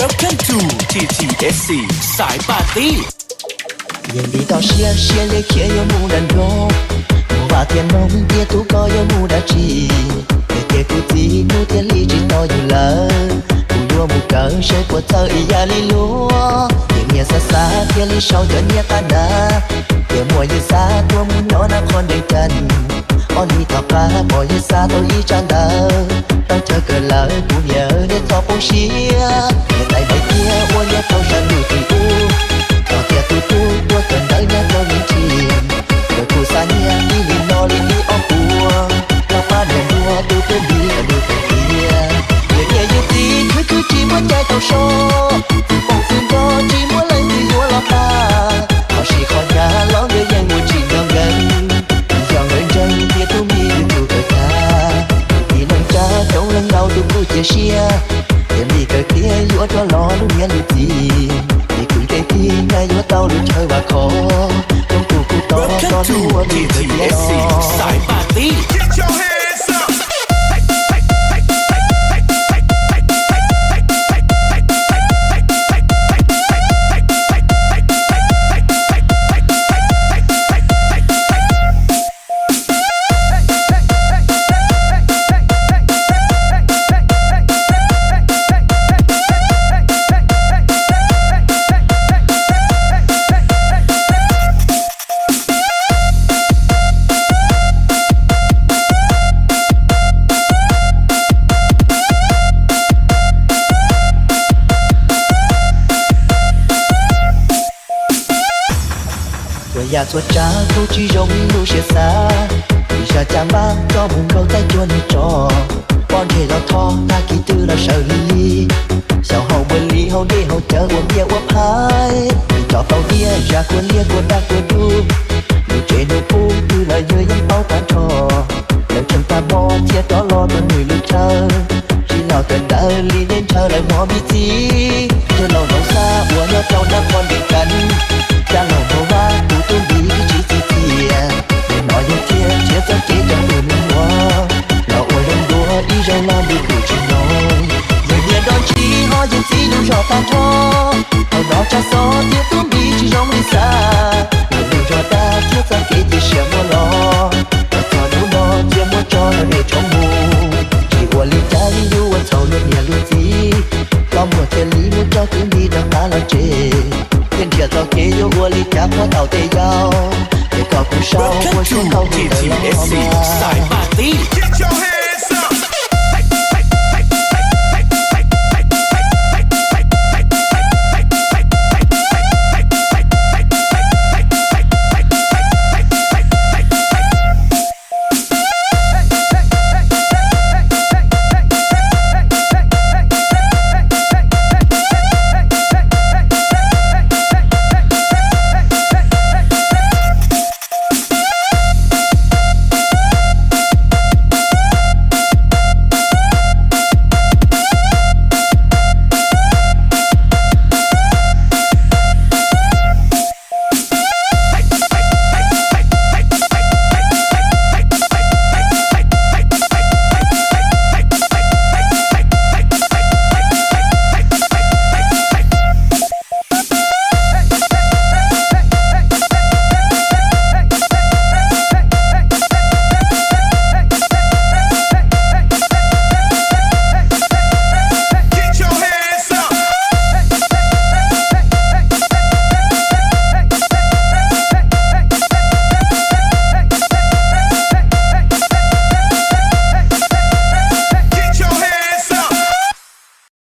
Welcome to T T S C Saiv Paj Tib. Yeej li toj siab siab li khiav yuav mus nram nroog, mus vaj thiab noog tias tub koj yuav mus dab tsi. Yog tias kuv txiv hnub thiaj li tsis tos yus lawm, kuv yuav mus kawm seb puas txawj ib yam li luag. Yeej niaj xav xav thiaj li sau cov nyiaj qab na, ces muaj yawg Xab tuaj mus nyob nab qhov ntees cas. Ob hnub tom qab pom yawg Xab tau ib tsab ntawv, tau chaw kawm lawm kuv niam niaj txhob poob siab. Niam tais nais kiag ua nyob rau sab ntuj tim ub, txog tias tus tub tuaj kawm ntawv nyob rau yeej tsis, nkawd kuj xa nyiaj ib hlis no li ib ob puas, los pab niam nrog tus tub nti lawv nug kawm tias, niam niam yawg txiv khwv khwv tsis muaj cai tau so, txwm poob txwm nrog tsis muaj leej twg yuav los pab. Qhov siv qhov hnyav los nkawd yeej ua tsis nco nkawd, yog nkawd ntseeg tias tub nti yuav tsum kawm tag. Tus txiv neej tsa coob leej ntau tus kuj cia siab, tias nti kawm tiav yuav rov los lub niam lub txiv, vim kwv tij neej tsa yuav tau lub chaw vam khom, zoo tus kuj tau txoj hlub ua nti kawm tiav los. Txhua yam txhua tsav kuj tsis zoo li lub siab xav, vim zaj caj npab tso mus nkaum txaij cuag nws tso, pob ntseg los thov tag kis twg los sawv lig lig, xyaum hauv npuaj li hauv dej hauv cawv ua npiaj ua phais, nws tso tau tias zaj kuj liab kuj dag kuj dub, nws tsev nws pub twg los yawg yeej paub tag nrho, lawv tseem tag hmo thiaj rov los rau nws lub chaw, tsis los kawm ntawv li nej ntshaw lawv hmov mi txiv, yawg laus Noov Xab uas nyob rau nab qhov ntees